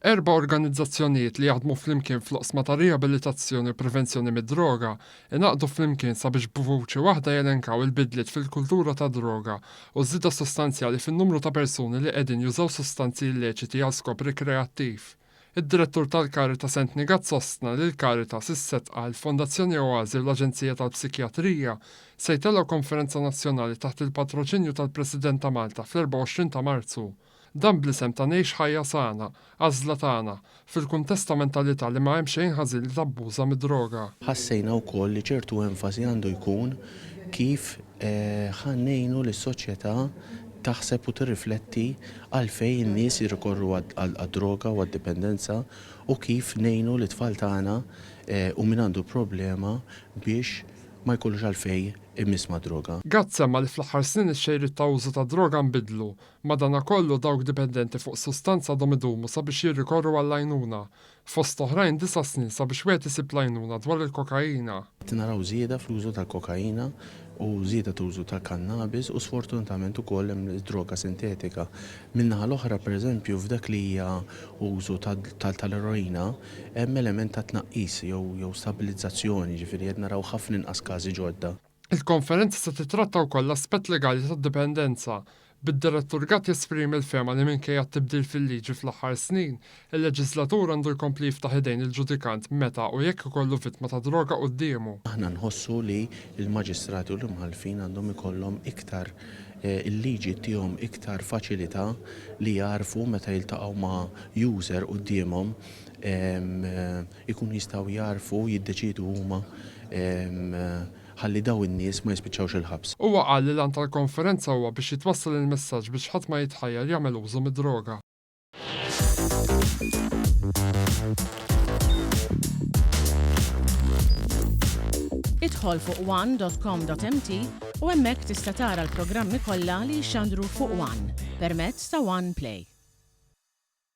Erba' organizzazzjonijiet li jaħdmu flimkien fl-oqsma ta' rijabilitazzjoni u prevenzjoni mid-droga ingħaqdu flimkien sabiex b'vuċi waħda jelenkaw il-bidliet fil-kultura tad-droga u ż-żieda sostanzjali fin-numru ta' persuni li qegħdin jużaw sustanzi illeċiti għal skop rikreattiv. Id-Direttur tal-Caritas Anthony Gatt sostna li l-Caritas, is-Sedqa, il-Fondazzjoni Oasi u l-Aġenzija tal-Psikjatrija se jtellgħu konferenza nazzjonali taħt il-patroċinju tal-President ta' Malta fl-24 ta' Marzu. Dan bl-isem ta' Ngħix ħajja sana, għażla tagħna, fil-kuntest ta' mentalità li ma hemm xejn ħażin li tabbuża mid-droga. Ħassejna wkoll li ċertu enfasi għandu jkun kif ħa ngħinu lis-soċjetà taħseb u tirrifletti għalfejn in-nies jirrikorru għad-droga u għad-dipendenza u kif ngħinu lit-tfal tagħna u min għandu problema biex ma jkollux għalfejn imiss mad-droga. Gatt semma li fl-aħħar snin ix-xejriet ta' użu tad-droga nbidlu Madanakollu dawk dipendenti fuq sustanza għadhom idumu sabiex jirrikorru għall-għajnuna, fost oħrajn disa' snin sabiex wieħed isib l-għajnuna dwar il-kokaina. Qed naraw żieda fl-użu tal-kokaina u żieda t'użu tal-kannabis u sfortunatament ukoll hemm id-droga sintetika. Min-naħa l-oħra pereżempju f'dak li hija użu tal-eroina hemm element ta' tnaqqis jew stabilizzazzjoni, jiġifieri qed naraw ħafna inqas każi ġodda. Il-konferenza se titratta wkoll l-aspett legali tad-dipendenza, bid-Direttur Gatt jesprimi l-fehma li minkejja t-tibdil fil-liġi fl-aħħar snin, il-leġiżlatur għandu jkompli jiftaħ idejn il-ġudikant meta u jekk ikollu vittma ta' droga quddiemu. Aħna nħossu li l-maġistrati u l-imħallfin għandhom ikollhom iktar il-liġi ttihom iktar faċilità li jagħrfu meta jiltaqgħu ma' user quddiemhom ikunu jistgħu jagħrfu jiddeċiedu huma ħalli dawn in-nies ma jispiċċawx il-ħabs. Huwa qal li l-għan tal-konferenza huwa biex jitwassal il-messaġġ biex ħadd ma jitħajjar jagħmel użu mid-droga. Idħol fuq one.com.mt u hemmhekk tista' tara l-programmi kollha li jixxandru fuq One permezz ta' One Play.